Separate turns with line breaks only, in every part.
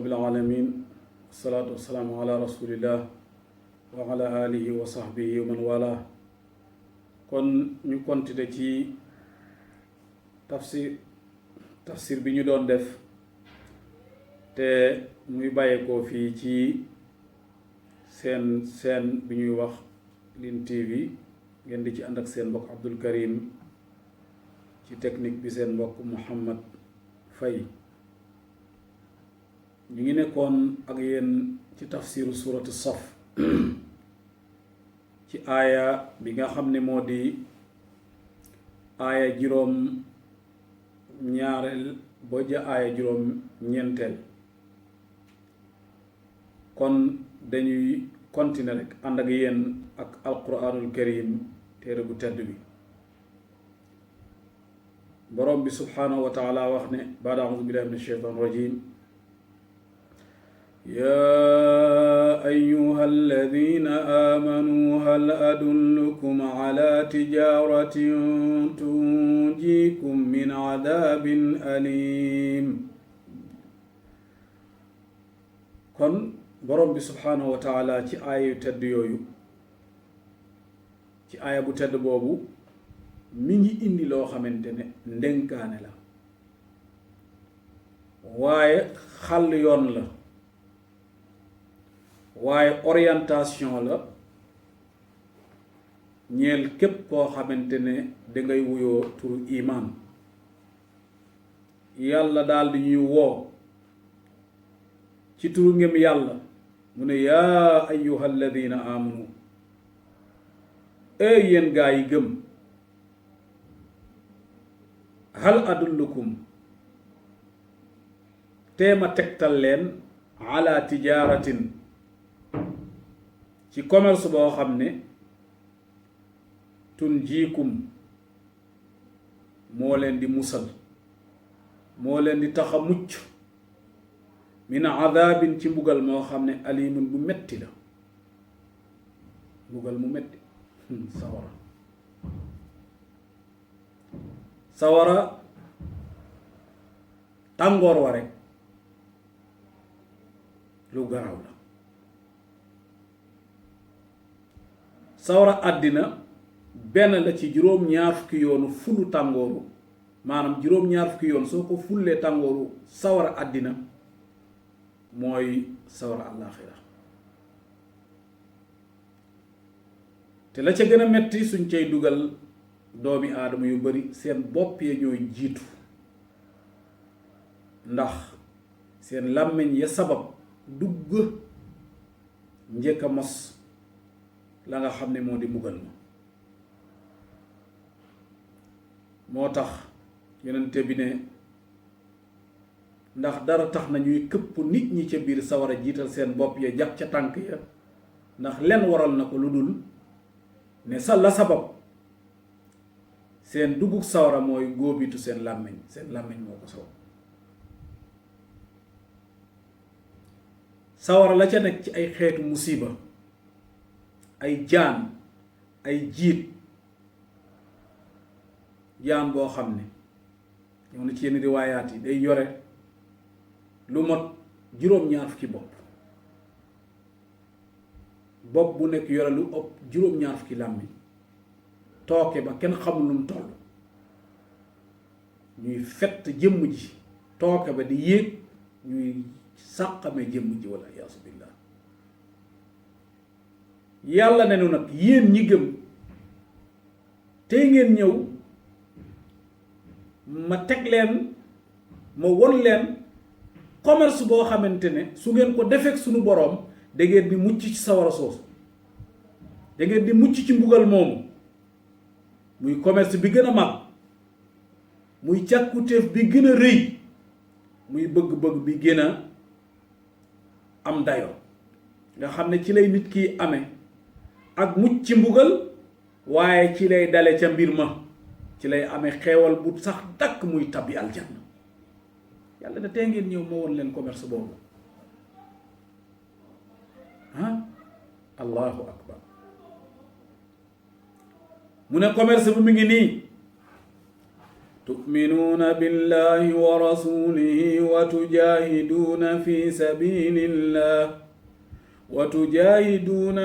rabbil alamin wasalaatu wasalaamu ala rasulillah wa ala alihi wa sahbihi wa man wala. kon ñu continuer ci tafsir bi ñu doon def te muy bàyyeekoo fii ci seen bi ñuy wax Lune TV ngeen di ci ànd ak seen mbokk Abdul Karim, ci technique bi seen mbokk Muhammad Faye. ñu ngi nekkoon ak yéen ci tafsiru suratu Saf ci aaya bi nga xam ne moo di aaya juróom ñaareel boo ja aaya juróom ñeenteel. kon dañuy continuer rek ànd ak yéen ak alquranul karim, téere bu tedd bi. borom bi subhanahu wa taala wax ne baada audu billahi min ashaitan rajim: يا أيها الذين آمنوا هل أدلكم على تجارة تنجيكم من عذاب أليم. kon borom bi subhanahu wa taala ci aaya yu tedd yooyu, ci aaya bu tedd boobu mi ngi indi loo xamante ne ndénkaane la, waaye xàll yoon la, waaye orientation la ñeel képp koo xamante ne dangay wuyoo turu imaan. yàlla daal di ñuy woo ci turu ngëm yàlla mu ne yaa ayyuha alladina amanu, ey yéen gaa yi gëm, hal adullukum, teema tegtal leen, ala tijaratin, ci commerce boo xam ne tunjiikum, moo leen di musal, moo leen di tax a mucc, min adabin, ci mbugal moo xam ne alimun bu metti la, mbugal mu metti. sawara tàngoor wa rek lu garaw la. sawara àddina benn la ci juróom-ñaar fukki yoonu fulu tàngooru, maanaam juróom-ñaar fukki yoon soo ko fullee tàngooru sawara àddina mooy sawara àllaaxira. te la ca gën a metti suñ cay dugal doomi aadama yu bari seen bopp ya ñooy jiitu, ndax seen làmmiñ ya sabab dugg njëkk a mos la nga xam ne moo di mbugal ma. moo tax yonente bi ne ndax dara tax na ñuy këpp nit ñi ca biir sawara jiital seen bopp ya jàpp ca tànk ya, ndax len waral na ko lu dul ne la sabab seen dugub sawara mooy góobitu seen làmmiñ moo ko sabab. sawara la ca nekk ci ay xeetu musiba, ay jaan, ay jiit. jaan boo xam ne ñëw na ci yenn riwaayaat yi day yore lu mot juróom-ñaar fukki bopp bu nekk yore lu ëpp juróom-ñaar fukki làmmiñ, tooke ba kenn xamul lu mu toll, ñuy fett jëmm ji, tooke ba di yéeg, ñuy sàqame jëmm ji, wala yaasu billah. yàlla ne nu nag yéen ñi gëm tey ngeen ñëw ma teg leen, ma won leen commerce boo xamante ne su ngeen ko defeek sunu boroom da ngeen di mucc ci sawara soosu, da ngeen di mucc ci mbugal moomu. muy commerce bi gën a mag, muy càkkutéef bi gën a rëy, muy bëgg-bëgg bi gën a am dayo, nga xam ne ci lay nit ki amee ak mucc ci mbugal, waaye ci lay dale ca mbir ma, ci lay amee xeewal bu sax dakk, muy tabbi aljanna. yàlla ne tey ngeen ñëw ma woon leen commerce boobu. allahu akbar. mu ne commerce bu mi ngi nii: تؤمنون بالله ورسوله وتجاهدون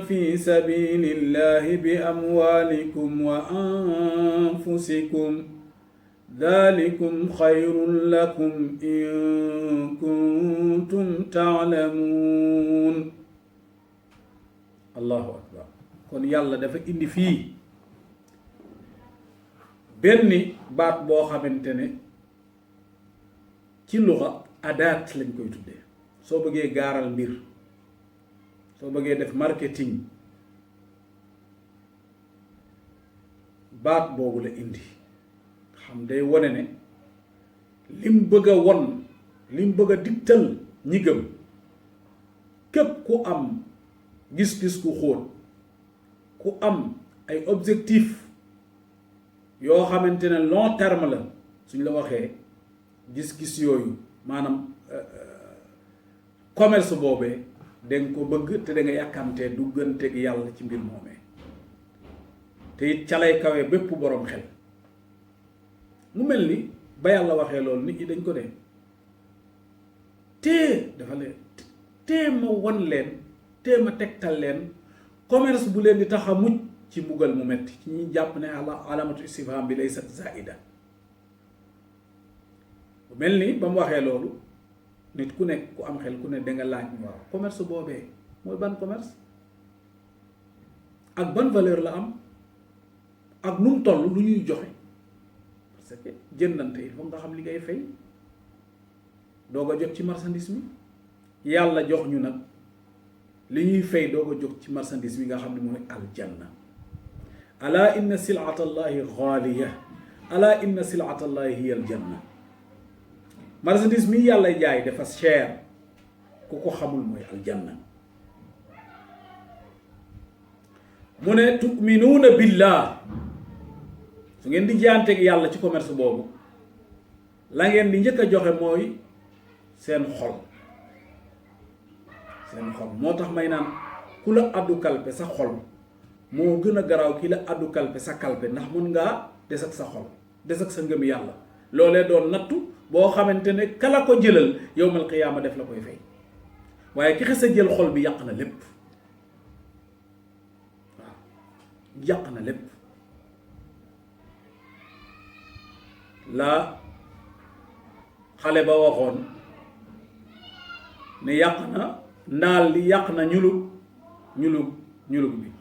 في سبيل الله بأموالكم وأنفسكم ذلكم خير لكم إن كنتم تعلمون الله أكبر kon yàlla dafa indi fii benn baat boo xamante ne ci luxa adaat lañ koy tuddee soo bëggee gaaral mbir soo bëggee def marketing baat boobu la indi xam day wone ne lim bëgg a won lim bëgg a digtal ñi gëm képp ku am gis-gis ku xóot ku am ay objectif yoo xamante ne long terme la suñ la waxee gis-gis yooyu maanaam commerce boobee danga ko bëgg te da nga yàkkamtee dugganteeg yàlla ci mbir moomee te it ca lay kawe bépp boroom xel mu mel ni ba yàlla waxee loolu nit ñi dañ ko ne dafa leen ma won leen ma tegtal leen commerce bu leen di tax a mucc ci mbugal mu metti ci ñi jàpp ne alamatu istifham bi laysat zaida bu mel ni ba mu waxee loolu nit ku nekk ku am xel ku ne danga laaj waaw commerce boobee mooy ban commerce ak ban valeur la am ak nu mu toll lu ñuy joxe parce que jëndante il faut nga xam li ngay fay doog a jot ci marchandise mi yàlla jox ñu nag li ñuy fay doog a jot ci marchandise mi nga xam ne mooy aljanna ala inna silata allahi xaaliya ala inna silata allahi hiya aljanna marchandise mi yàlla jaay dafa cher ku ko xamul mooy aljanna mu ne tu'minuuna billah su ngeen di jaanteeg yàlla ci commerce boobu la ngeen di njëkk a joxe mooy seen xol moo tax may naan ku la addu kalpe sa xol moo gën a garaaw ki la addu kalpe sa kalpe ndax mun ngaa des ak sa xol des ak sa ngëm yàlla loolee doon nattu boo xamante ne kala ko jëlal yowmal qiyaama def la koy fay waaye ki xes a jël xol bi yàq na lépp waaw yàq na lépp la xale ba waxoon ne yàq na ndaal li yàq na ñulug bi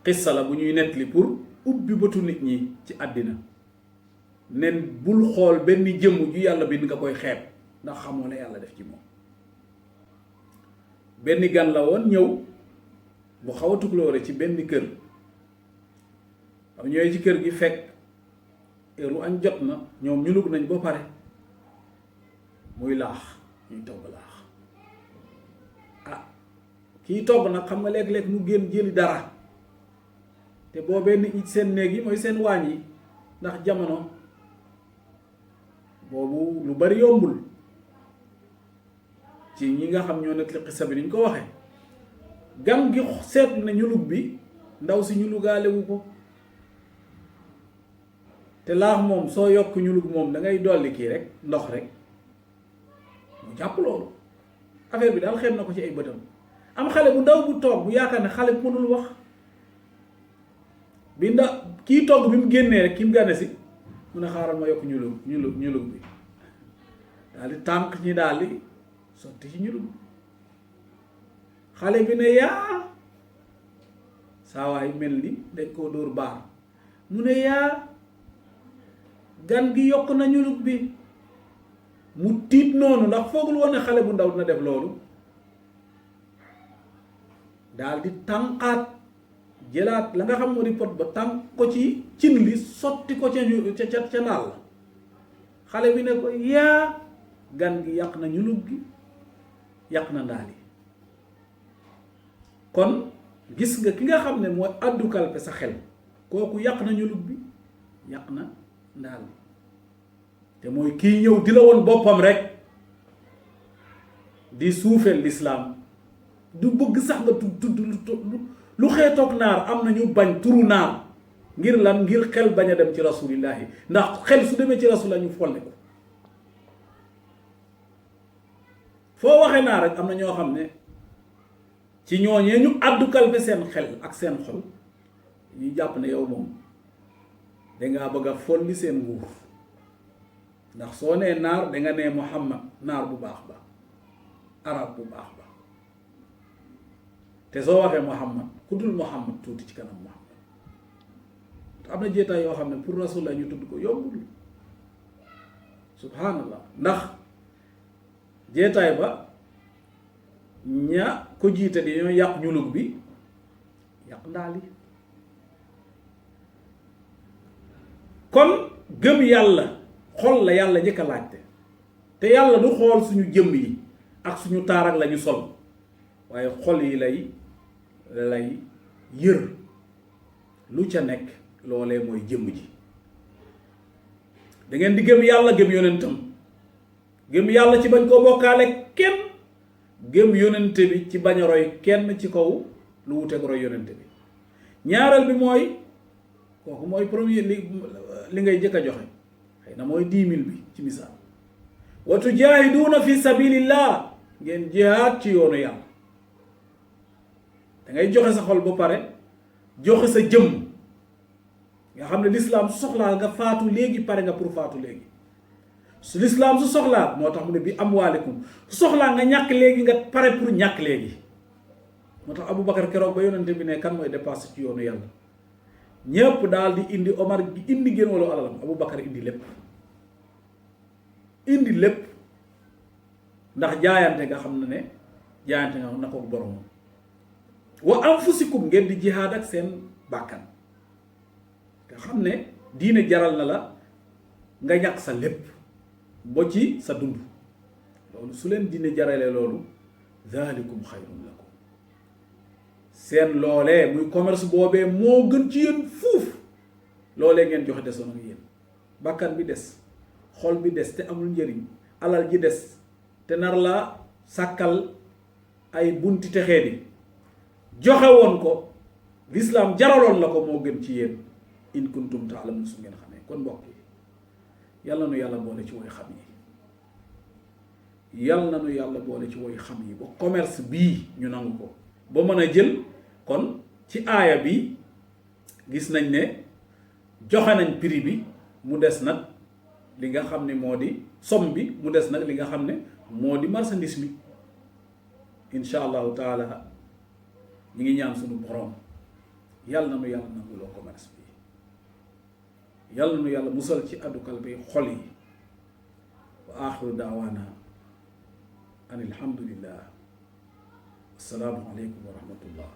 xissa la bu ñuy nettali pour ubbi bëtu nit ñi ci àddina nen bul xool benn jëmm ju yàlla bind nga koy xeeb ndax xamoo ne yàlla def ci moom benn gan la woon ñëw bu xaw a tukloore ci benn kër am ñëwee ci kër gi fekk heure añ jot na ñoom ñulug nañ ba pare muy laax ñuy togg laax kii togg nag xam nga léeg-léeg mu génn jëli dara te boobee nit ñi seen néeg yi mooy seen waañ yi ndax jamono boobu lu bari yombul ci ñi nga xam ñoo nekk li xisa bi niñ ko waxee gan gi seetlu ne ñulug bi ndaw si ñulugaalewu ko te laax moom soo yokk ñulug moom da ngay dolli kii rek ndox rek mu jàpp loolu affaire bi daal xeeb na ko ci ay bëtam am xale bu ndaw bu toog bu yaakaar ne xale bu mënul wax bi kii togg bi mu génnee rek ki mu gane si mu ne xaaral ma yokk ñulug bi daal di tànk ñi daal di sotti ci ñulug xale bi ne yaa saa waay mel ni dañ koo dóor baar mu ne yaa gan gi yokk na ñulug bi mu tiit noonu ndax foogul woon ne xale bu ndaw dina def loolu daal di tànqaat jëlaat la nga xam moo di pot ba tànk ko ci cin li sotti ko ca naal la xale bi ne ko yaa gan gi yàq na ñulug gi yàq na ndaal yi kon gis nga ki nga xam ne mooy addu kalpe sa xel kooku yàq na ñulug bi yàq na ndaal bi te mooy kii ñëw di la woon boppam rek di suufeel lislaam du bëgg sax nga tudd lu xeetoog naar am na ñu bañ turu naar ngir lan ngir xel bañ a dem ci rasulillahi ndax xel su demee ci rasul la ñu folle ko foo waxee naa rek am na ñoo xam ne ci ñooñee ñu àddu kalpe seen xel ak seen xol ñu jàpp ne yow moom dangaa bëgg a folli seen nguur ndax soo nee naar danga nee Muhammad naar bu baax ba arab bu baax ba te soo waxee Muhammad ku dul Muhammad tuuti ci kanam Muhammad te am na jeetaay yoo xam ne pour rasulullah ñu tudd ko yombul subhanallah ndax jeetaay ba ña ko jiite di ñoo yàq ñulug bi yàq ndaali kon gëm yàlla xol la yàlla njëkk a laajte te yàlla du xool suñu jëmm yi ak suñu taar ak la ñu sol waaye xol yi lay yër lu ca nekk loolee mooy jëmm ji da ngeen di gëm yàlla gëm yonentam gëm yàlla ci bañ koo bokkaale kenn gëm yonente bi ci bañ a roy kenn ci kaw lu wuteeg roy yonente bi ñaareel bi mooy kooku mooy premier li ngay jëkk a joxe xëy na mooy 10 000 bi ci misaal wa tujaahiduuna fi sabilillah ngeen jihaad ci yoonu yàlla da ngay joxe sa xol ba pare joxe sa jëmm nga xam ne lislaam su soxlaa nga faatu léegi pare nga pour faatu léegi su lislaam su soxlaa moo tax mu ne bi amwaalikum su soxlaa nga ñàkk léegi nga pare pour ñàkk léegi moo tax Aboubacar keroog ba yonente bi ne kan mooy dépassé ci yoonu yàlla ñépp daal di indi Omar gi indi génn wala alalam Aboubacar indi lépp ndax jaayante nga xam ne jaayante nga na ko borom wa anfusikum ngeen di jihaad ak seen bàkkan nga xam ne diine jaral na la nga ñàkk sa lépp ba ci sa dund loolu su leen diine jaralee loolu zalikum xayrun lakum seen loolee muy commerce boobee moo gën ci yéen fuuf loolee ngeen joxe desoon ak yéen bàkkan bi des xol bi des te amul njëriñ alal ji des te nar la sàkkal ay bunti texee di joxe woon ko lislaam jaraloon la ko moo gën ci yéen in kuntum taalamun su ngeen xamee kon mbokk yi yàlla nu yàlla boole ci woy xam yi yàlla na nu yàlla boole ci woy xam yi ba commerce bii ñu nangu ko ba mën a jël kon ci aaya bi gis nañ ne joxe nañ prix bi mu des nag li nga xam ne moo di somme bi mu des nag li nga xam ne moo di marchandise mi insha allahu taala ñi ngi ñaan suñu borom yàlla na nu yàlla nanguloo commerce bi yàlla na nu yàlla musal ci addukal bi xol yi wa axiru daawaana an alhamdulillah assalaamu aleykum wa rahmatullah